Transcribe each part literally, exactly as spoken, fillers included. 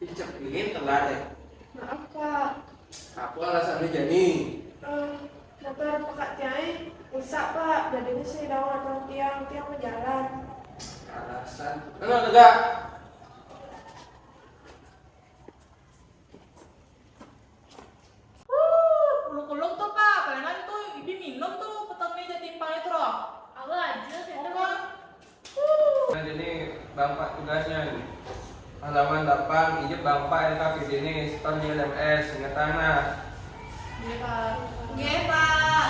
Dicekin telat ya. Maaf, Pak. Apa alasannya, Jani? Eh, motor Pak Tiang rusak, Pak. Jadinya saya dawa sama Tiang, Tiang mau jalan. Alasan? Kenapa tegak? Uh, kuluk-kuluk tuh, Pak. Palingan tuh ibi minum tuh petengnya jatimpang itu loh. Apa aja, Teh? Oke. Nah, ini Bang Pak tugasnya nih. Halaman delapan, ijab Bang Pak L K P D nih, setor di L M S, inget tanah. Iya, Pak. Iya, Pak.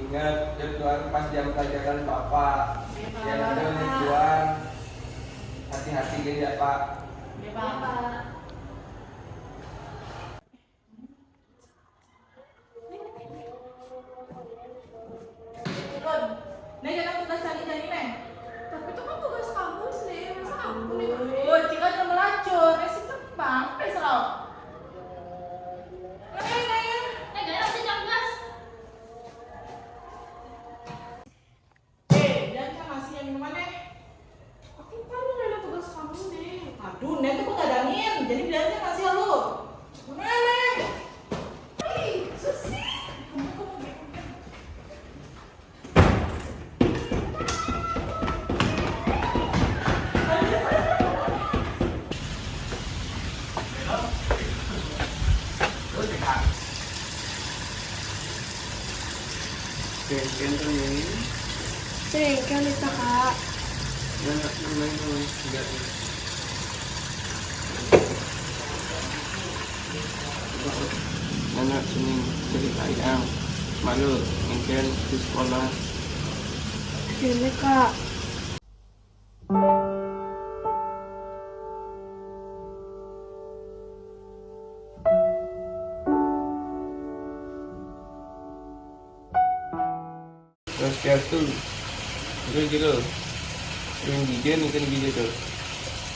Ingat, jadwal pas jam pelajaran Bapak. Iya, Pak. Yang ada nih, Juan. Hati-hati gini ya, Pak. Iya, Pak. Iya, Pak. Ron, Neng, jangan tugas cari-cari, Neng. Tapi itu kan tugas kamu, Neng. Masa aku nih? Oh, jika udah melacur, ya sih, Bang, sampai serau. Neng, Neng. Neng, gak ada sih, Kang Gas. Eh, jangan kasih yang minuman, eh. Aku tahu udah ada tugas kamu, Neng. Aduh, Neng tuh begadangin. Jadi bilangnya kasih lu. Mana, Neng? Hei, Susi. Bengkel tuh ini. Sering kan itu, Kak. Nah, main tuh, enggak. Mana sini cerita yang malu, mungkin di sekolah. Ini, Kak. Swastiastu. Jero, jero. Ring gija, nika gija tuh.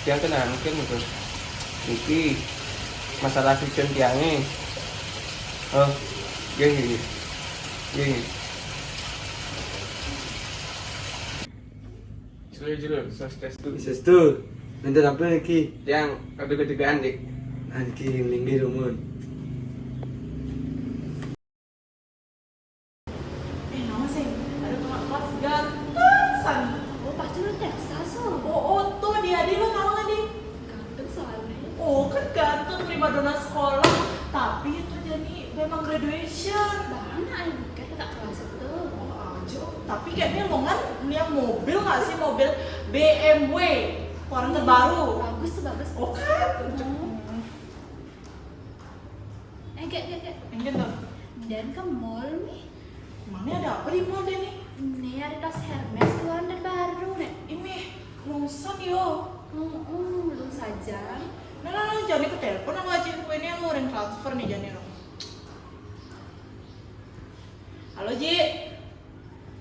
Tiang kenal, mungkin tuh. Niki masalah cucun tiangnya. Oh, iya, iya, iya. Iya, iya. Jero, jero, swastiastu. Swastiastu. Minta apa lagi? Yang ada ketegaan, Dik. Nanti linggih rumun. Eh, nama sih? Ada kakak kelas ganteng san. Oh, pasti lu Texas, oh. Oh, oh, tuh dia, di lu tahu nggak, Dik? Ganteng soalnya. Oh, kan ganteng, primadona sekolah. Tapi itu jadi memang graduation. Bahana ayo bukan kakak kelas itu. Oh, aja. Tapi kayaknya lo kan punya mobil nggak sih? Mobil B M W. Keluaran terbaru. Bagus tuh, bagus. Oh, kan? Hmm. Eh, gak, gak, gak. Enggak tuh. Dan ke mall nih. Mana ada apa di mall deh nih? Nih ada tas Hermes keluaran terbaru nih. Ini, lungsan yo. Hmm, hmm, belum saja. Nah, nah, nah, jadi ke telepon sama Aji, gue ini lo orang transfer nih, jadi lo. Halo, Ji.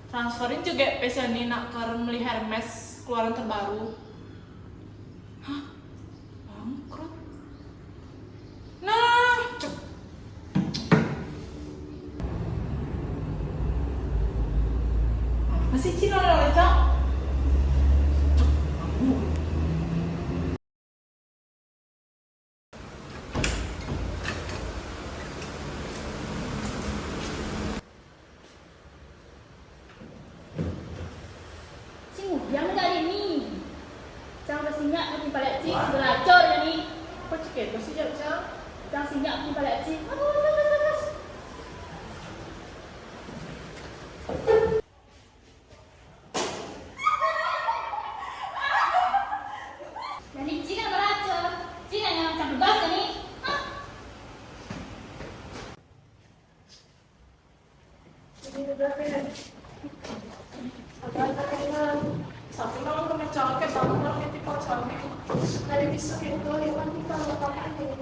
Transferin juga pesan nih nak karen beli Hermes keluaran terbaru. Hah? Bangkrut? Nah, cek. Apa sih, Cina, Leca? Cek. Cing, yang enggak ada ni. Cang pasti nyak bikin palet cing, beracor ya ni. Apa cek itu sih, Cang? Cang sinyak bikin palet cing. Aduh, aduh, aduh, aduh. Jadi cing yang beracor, cing yang macam tugas ya ni. Hah? Sabi na nga kami, tsaka kaya bang lang iti pacamit. Nari bisa kito, iwan kita makapalit.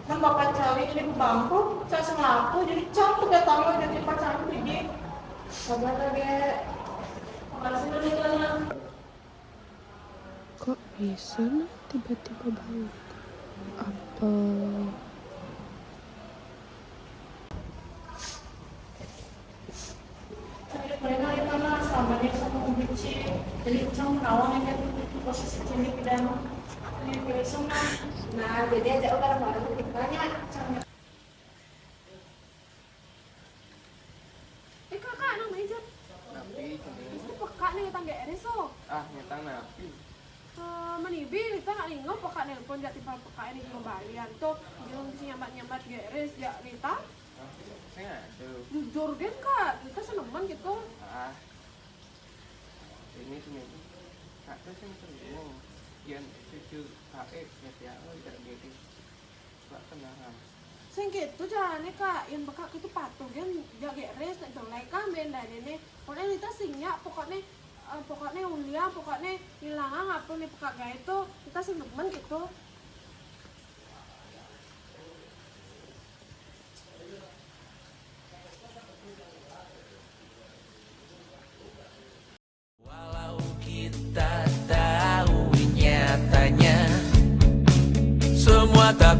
Nang bapak cari ini bangko, sa sangapo, jadi tsaka kaya tama dati pacamit lagi. Sabar lagi. Makasih na lang. Kok bisa nah tiba-tiba bangun? Apa? Jadi, mereka itu kan selamanya sama Om Ricci. Jadi, Ucang menawan yang kayak gitu, posisi Cindy di dalam. Nah, jadi ajak bareng-bareng kita nyak. Eh, kakak, nang meja. Napi, Cing? Itu peka nih, tangga Eris, oh. Ah, nyatang napi? Eh, manibi, Rita nak ninga peka nelpon jak timpal peka ini di balian tuh. Jangan bisa nyambat-nyambat Geris, jak Rita. Ah, saya ada. Jujur, gen, Kak. Rita seneman gitu. Ah, ini sini. Kak tuh sing seneng. Yang cucu Kak, eh, ya, ya, oh, tidak gitu. Kak kenal. Sing gitu caranya, Kak. Yang peka itu patuh, gen, jak Geris, nak jelek, kan, ben, dan ini. Pokoknya Rita sing nyak, pokoknya, eh, pokoknya ulian, pokoknya hilangan apa nih peka gaya itu, Rita seneman gitu. Walau kita tahu nyatanya semua tak